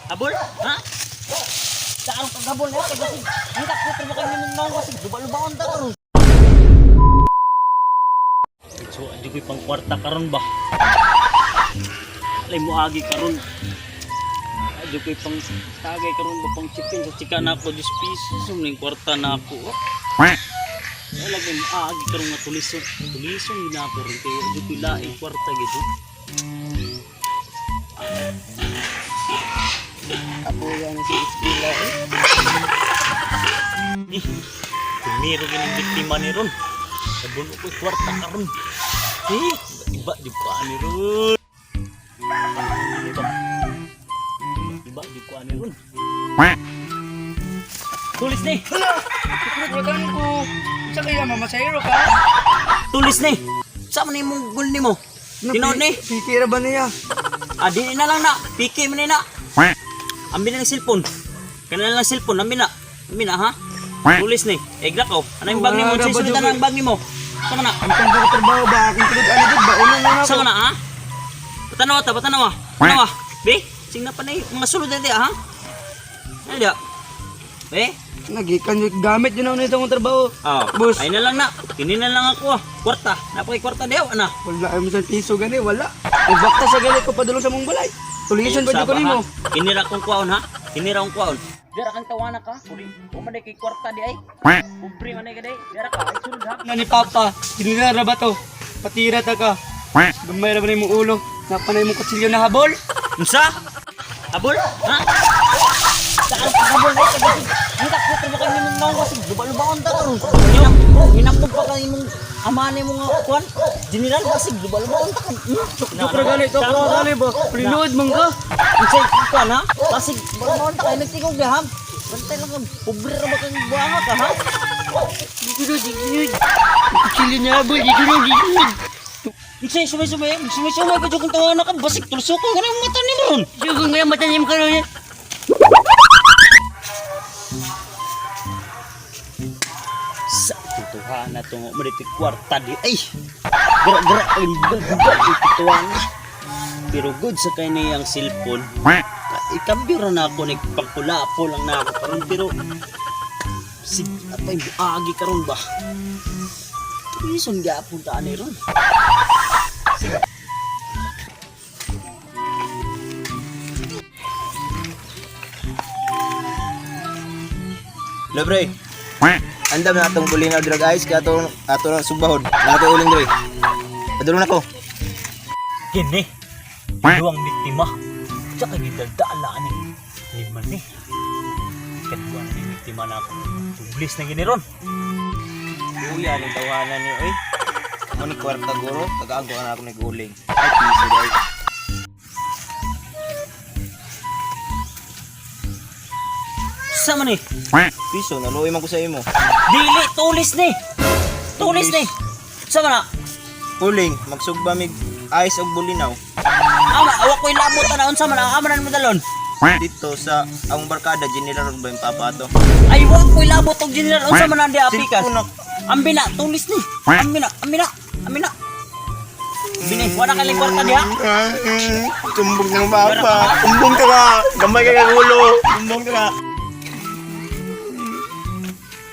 Habol? Ha? Sa arong paghabol na kay basig. Ang takot mo kay nimong naong basig luba-lubaon ta karon. So, adi ko'y pang kwarta karon ba? Alay mo agi karon. Adi ko'y pang tagay karon ba pang chicken sa chika na ako 10 piso ning kwarta na ako. Oh. Wala lagi mo agi karon nga tulison. Tulison gid na ako ron kay adi ko'y laing kwarta gid. Oh. Kapuya na si Iskila eh. Eh, tumiro gining biktima ni ron. Sabon ko kwarta karon. Eh, iba di ko ani ron. Iba, iba di ko ani ron. Tulis ni. Hala! Tukulot ko. Sa kaya mamasayro ka? Tulis ni. Sa man imong gol nimo? Tinuod ni. Pikira ba niya? Ah, di na lang na. Piki man ni na. Ambi na ng cellphone. Kana na lang cellphone, ambi na. Ambi na ha. Tulis ni. Egla ko. Ano yung bag nimo? Wala, Sa sunod na ang bag nimo. Sama na. Ang tanda ko trabaho ba? Akong tulad ano dito ba? Una na Sa na ha? Patanawa ta, patanawa. Patanawa. Be, sing na pa na mga sulod na di ha? Ano di? Be? Nagikan yung gamit yun ako nito akong trabaho. Oh, Boss. Ay na lang na. Kini na lang ako ah. Kwarta. Napakay kwarta diaw ana. Wala ay mo sa piso gani, wala. Nagbakta sa gani ko padulong sa mong balay. Tulisan ba ko nimo? Kini ra kong kwaon ha. Kini ra kong kwaon. Dira kang tawana ka. Puri, o man kay kwarta di ay. Pobre man ay ka di. Dira ka ay sulod ha. Na ni Papa, dinara ba to? Patira ta ka. Gamay ra ba na imong ulo? Napanay mong kutsilyo na habol? Unsa? Habol? Ha? Saan ka habol ay kay ang takot mo kay nimong naong kasi luba-lubaon ta karon. Hinakog pa kay imong ama nimo nga kuan. General kasi luba-lubaon ta karon. Joke ra gani, joke ra gani ba? Plinod man ka. Unsay kuan ha? Kasi luba-lubaon ta kay nagtingog ha. Bantay lang ka. Pobre ra ba kang buanga ka ha? Gigunod, gigunod. Kutsilyo na habol, gigunod, gigunod. Unsay sumay-sumay, sumay-sumay ka jud kung tawana ka basig tulsukon ka na yung mata nimo ron. Joke nga mata nimo karon. Sa tutuhan na tungo mo dito kwarta di ay gerak-gerak ay bugal tutuhan na pero good sa kay niyang cellphone ikambyo ra na ako nagpangkulapo lang na ako karon pero sig apay agi karon ba Ison gapon ta ani ron. Libre. Andam na atong bulinaw drug ice kaya ato ato na sugbahon. Na ato uling dre. Padulong nako. Kini duwang biktima tsaka gidaldala ani ni Mani. Kadwa na ni biktima na ako. Tublis na gini ron. Kuya ning tawanan ni oy. Mo ni kwarta guro, kagago na ako ni guling. Ay piso dai. Sa man eh? Piso naluoy man ko sa imo. Dili, tulis ni. Tulis ni. Sa man na? Uling magsugba mig ice og bulinaw Ama, awak ko'y labot na unsa man ang ama na mo dalon. dito sa akong barkada general ba yung papa ato. Ay, wak ko'y labot og general unsa man ang diapikas. Cellphone ako. Ambi na, tulis ni. Ambi na, ambi na, ambi na. Ambi na, wala ka lang kwarta diha. Tumbong ng papa. Tumbong ka ka. Gamay ka kagulo. Tumbong ka ka.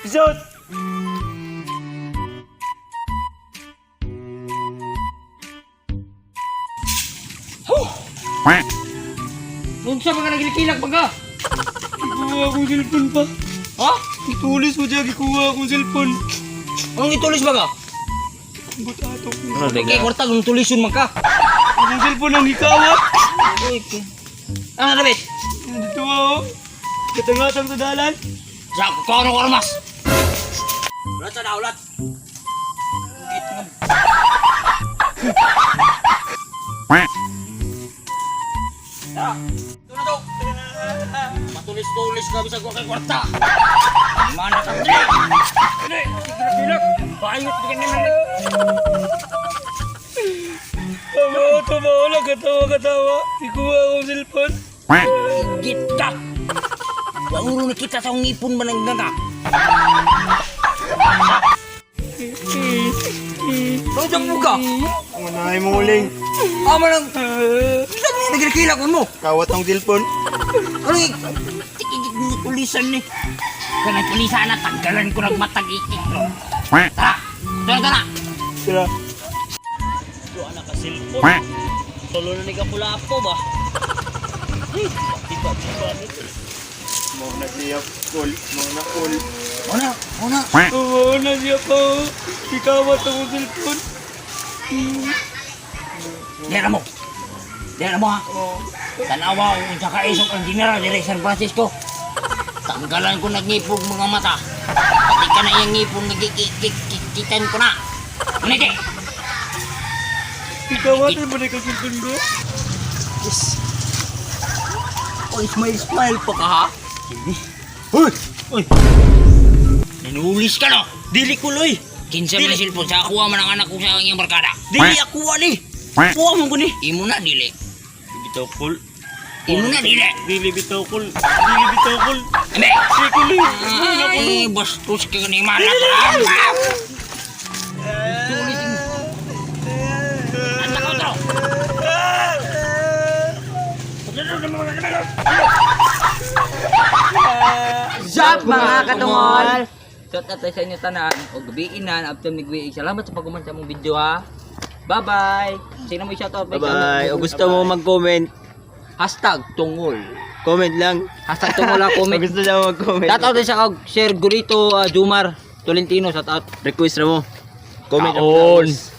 Pisot. Unsa ba ka naglikilak ba ka? Gikuha akong cellphone pa. Ha? Itulis mo dyan, gikuha akong cellphone. Anong itulis ba ka? Butato ko. Kay kwarta kung tulison man ka. Akong cellphone ang gikawat. Ano rabit? Nandito ako. Katangatang sa dalan. Sa kano karmas. Ulat sa na, ulat. Tara. Ito na to. Matulis-tulis ka bisag wa kay kwarta. Mana ka dili. Dili, kilak. Bayot di ka nila. Tama, tama lang. Katawa, katawa. Gikuha akong cellphone. Gita. Wa uro ni kita sa ngipon man ang ganga. Ano mo ka? Unahay mo uling. Ama nang Sabi niya nagkilak mo. Kawat ang cellphone. Uy! Tikigit ni tulisan ni. Kanang tulisan na tanggalan ko nagmatag ikik no. Tara! Tara, tara! Tara. Tuwa na ka cellphone. Tulo na ni ka kulapo ba? Ay, tiba tiba nito. Mo na siya call, mo na call. Una, una. Oo na siya pa. Ikawat akong cellphone. Dera mo. Dera mo ha. Tanawa kung sa kaisok ang general dire San Francisco. Tanggalan ko nagngipog mga mata. Pati ka na iyang ngipon nagkikikitan ko na. Unite! Ikawat mo na ka cellphone ko. Yes. Oy, smile, smile pa ka ha? Uy! Uy! Nanulis ka no? Dili ko loy. Kinsa man ang cellphone sa akuha man ang anak ko sa iyang barkada. Dili ako ani. Kuha mo ko ni. Imo na dili. Bitaw kol. Imo na dili. Dili bitaw kol. Dili bitaw kol. Ame! Dili ko loy. Ay, bastos ka ni mana. Tulis. Anta ka otro. Zap mga katungol! Shout out tayo sa inyo tanan o gabiin na after migwi. Salamat sa pag sa among video ha. Bye-bye. Sino mo shout out? Bye-bye. O gusto mo mag-comment, #tungol. comment lang. #tungol ha, comment. O gusto niya mag-comment. Shout out din sa kag Sir Gurito Jumar Tolentino, shout out. Request na mo. Comment Kaon. na.